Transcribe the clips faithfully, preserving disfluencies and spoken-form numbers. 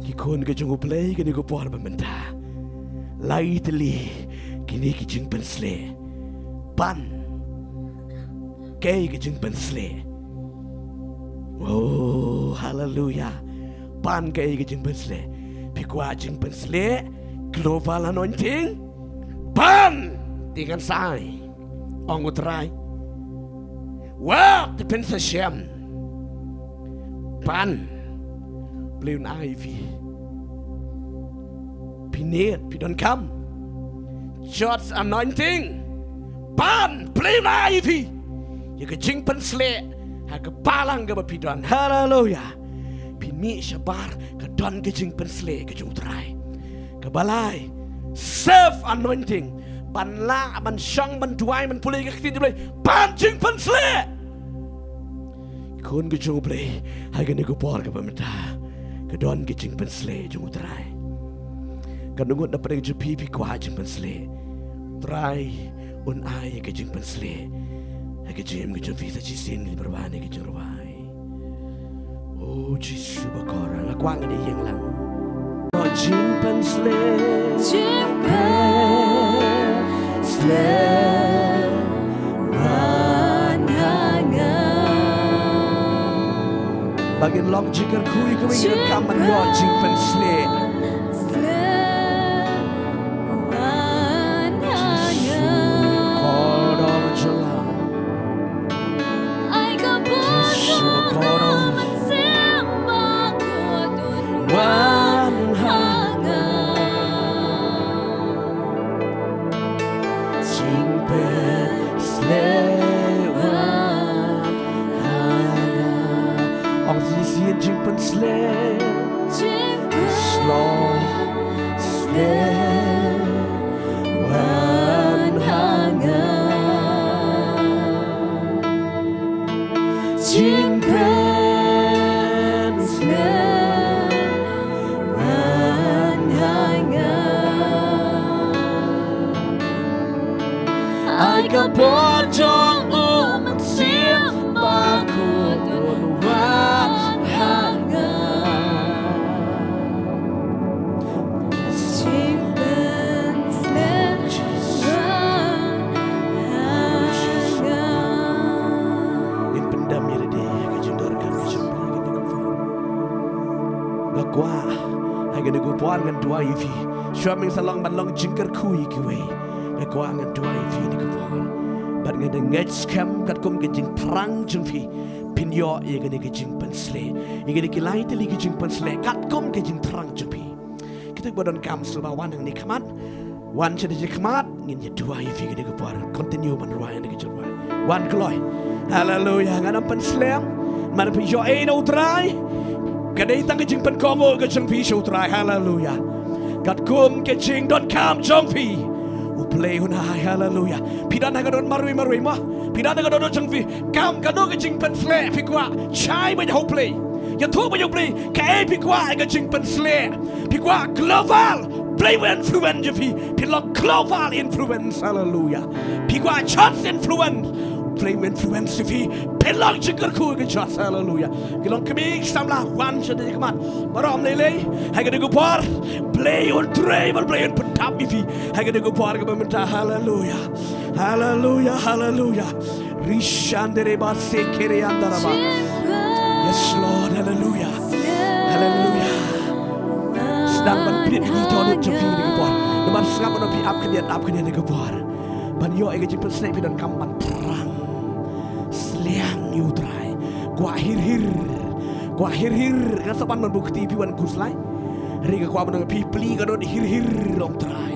Ki khun ka jong U Blei kane ka por ba mynta, lai tylli kine ki jingpynshlur. Pan kaei ka jingpynshlur? Oh, haleluya. Pan kaei ka jingpynshlur? Phi kwah jingpynshlur, global anointing? Pan, te ngan sa ai, ong U Trai. Wat phin sa shem. Pan, Blei un ai phi. Phi need, phi donkam. Just anointing. Pan, Blei un ai phi ïa ka jingpynshlur ha ka balang kaba phi don. Haleluya. Phi mih shabar, ka don ka jingpynshlur ka jong U Trai. Kaba lai, self anointing. Ban lah, ban shong, ban duwai, ban pule ka ktien U Blei. Ban jingpynshlur. Khun ka jong U Blei, ha kane ka por kaba mynta, ka don ka jingpynshlur jong U Trai. Katno ngut na pdeng jong phi phi kwah jingpynshlur? U Trai un ai ka jingpynshlur ha ka jingim ka jong phi. Sa shisien ngin pyrshang ïa ka jingrwai. O Jisu bakhuid, nga kwah ngin ïeng lang. Jingpynshlur, jingpynshlur, wan ha nga. Ba ngin long jingkyrkhu ïa kawei, ngin donkam ban ïoh jingpynshlur. Wan ha nga. Jisu bakhuid. Ai ka por jong U Mynsiem Bakhuid un wan ha nga. Jingpynshlur wan ha nga. Ong shisien, jingpynshlur. Jingpynshlur wan ha nga. Jingpynshlur wan ha nga. Ai ka por jong U Mynsiem Bakhuid un wan ha nga. Jingpynshlur wan ha nga. Ngin pyndem ïa lade ha ka jingdonkam ka jong U Blei kane ka por. Nga kwah ha kane ka por ngan duwai ïa phi. Shuwa ba ngin sa long ban long jingkyrkhu ïa kiwei, nga kwah ngan duwai ïa phi ha kane ka por. Bad ngan da ngeit skhem katkum ka jingthrang jong phi, phin ïoh ïa kane ka jingpynshlur. Ïa kine ki lai tylli ki jingpynshlur katkum ka jingthrang jong phi. Kita kiba donkam sngewbha wan hangne khmat. Wan sha kane khmat, ngin ïa duwai ïa phi kane ka por. Continue ban rwai kane ka jingrwai. Wan kloi. Haleluya. Ngan ym pynslem. Namar phi ïoh ei na U Trai, ka dei tang ka jingpynkohnguh ka jong phi sha U Trai. Haleluya. Katkum ka jingdonkam jong phi, U Blei un ai. Haleluya. Phi don ha ka dohnud marwei marwei mo. Phi don ha ka dohnud jong phi. Kam kano ka jingpynshlur phi kwah, shai beit ha U Blei. Ïathuh beit ïa U Blei kaei phi kwah ha ka jingpynshlur. Phi kwah global, Blei un influence ïa phi, phin long global influence. Haleluya. Phi kwah church influence, Blei un influence ïa phi, phin long jingkyrkhu ka church. Haleluya. Ki long kmie ki samla, wan sha kane khmat. Baroh ym lei lei ha kane ka por. Blei un trei bad Blei un pyndap ïa phi ha kane ka por kaba mynta. Haleluya. Haleluya, haleluya. Rishandere ba sekere andaraba. Yes, Lord. Haleluya. Haleluya. Sdang ban pynïaid ïa ki dohnud jong phi ha kane ka por. Namar sngap ba phi ap khyndiat, ap khyndiat ha kane ka por. Ban ïoh ïa ka jingpynshlur phi donkam ban thrang sliang ïa U Trai. Kwah hir hir. Kwah hir hir. Ngan sa wan ban buh kti phi wan khuslai. Hynrei nga kwah ban ong ïa phi, plie ka dohnud hir hir ïa U Trai.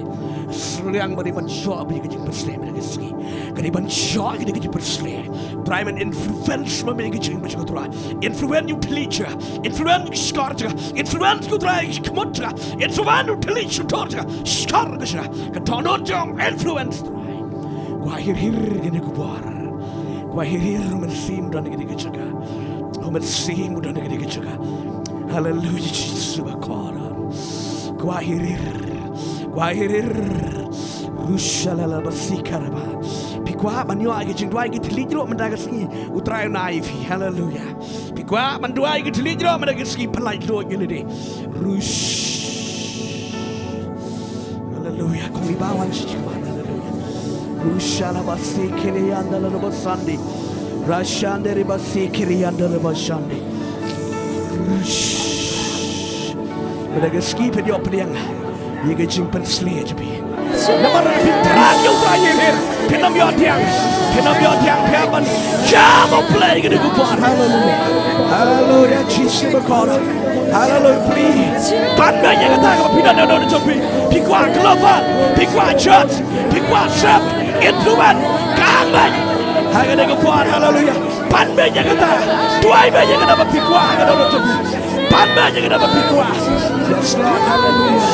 Sliang ba dei ban shoh beit ïa ka jingpynshlur mynta ka sngi. Ka dei ban shoh ïa ka jingpynshlur. Trai men influence ma me ïa ka jingpynshlur, Trai. Influence ïa u thylliej jong nga. Influence ïa u shkor jong nga. Influence ïa U Trai ïa ka jingkhmut jong nga. Influence ïa u thylliej shyntur jong nga. Shkor jong nga. Ka dohnud jong influence, Trai. Kwah hir hir kane ka por. Kwah hir hir, U Mynsiem don ha kane ka jaka. U Mynsiem don ha kane ka jaka. Haleluya, Jisu bakhuid. Kwah hir hir. Kwah hir hir. Rushalala basikaraba. Phi kwah ban ïoh ïa ka jingduwai ïa ki thylliej ruh mynta ka sngi, U Trai un ai ïa phi. Haleluya. Phi kwah ban duwai ïa ki thylliej ruh mynta ka sngi, pynlait lut ïa lade. Rush. Hallelujah. Kong iba wan shi chiman. Hallelujah. Rushala basi kiri anda la roba sandi. Rashande riba si kiri anda riba shandi. Rush. Bada ka ski pynïoh pdiang. Ïa ka jingpynshlur jong phi. Namar phi thrang ïa u Trai ïa phi. Phin ym ïoh pdiang. Phin ym ïoh pdiang phi ban jam u Blei ïa kane ka por. Hallelujah. Hallelujah. Jisu ba kor. Hallelujah. Phi. Pan beiñ ïa kata kaba phi don, don, don jong phi. Phi kwah global. Phi kwah church. Phi kwah self improvement. Kang beiñ. Ha kane ka por. Hallelujah. Pan beiñ ïa kata. Duwai beiñ ïa kata ba phi kwah. Ha kane ka por. Pan beiñ ïa kata ba phi kwah. Yes, Lord. Hallelujah.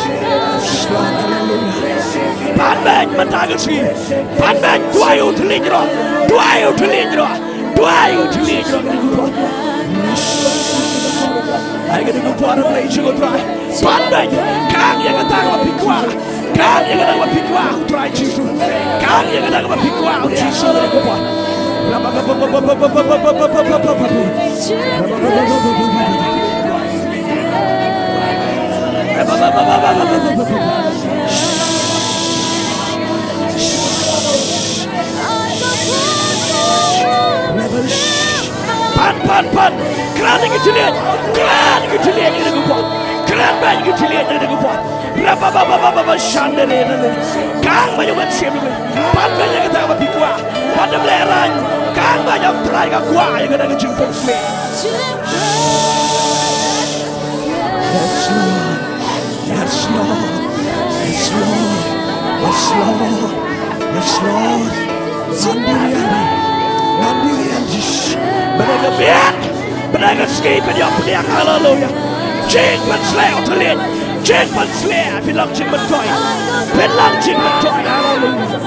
Yes, Lord. Hallelujah. Pan beiñ mynta ka sngi. Pan beiñ, duwai u thylliej ruh. Duwai u thylliej ruh. Duwai u thylliej ruh. Ai ka dei ka por ba ïa u Trai. Pan beiñ. Kang ïa kata kaba phi kwah. Kang ïa kata kaba phi kwah, u Trai Jisu. Kang ïa kata kaba phi kwah, u Jisu. Pan, pan, pan. Kren ïa ki thylliej. Kren ïa ki thylliej ïa kane ka por. Kren beiñ ïa ki thylliej ïa kane ka por. Rabababababa shandere nane. Kang beiñ ïa u Mynsiem. Pan beiñ ïa kata kaba phi kwah. Pan da Blei rang. Kang beiñ ïa u Trai ka kwah ïa kata ka jingpynshlur. Yes, Lord. Yes, Lord. Yes, Lord. Yes, Lord. Yes, Lord. Ngan dirian. Ngan dirian, Jisu. Bad ka biang. Bad ka sngi phin ïoh pdiang. Hallelujah. Jingpynshlur u thylliej. Jingpynshlur. Phin long jingmyntoi. Phin long jingmyntoi. Hallelujah.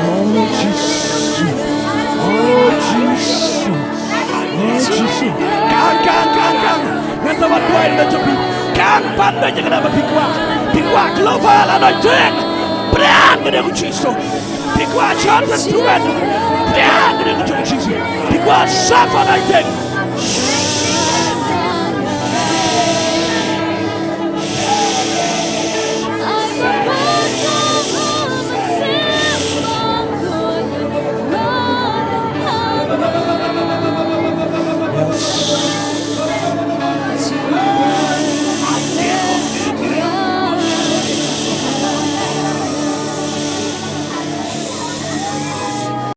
Oh, Jisu. Oh, Jisu. Oh, Jisu. Kang, kang, kang, kang. Ngan sa wan duwai na jong phi. Kang pan beiñ ïa kata ba phi kwah. Phi kwah global anointing. Pdiang ka dei u Jisu. Phi kwah church and program. Pdiang ka dei u Jisu. Phi kwah self anointing.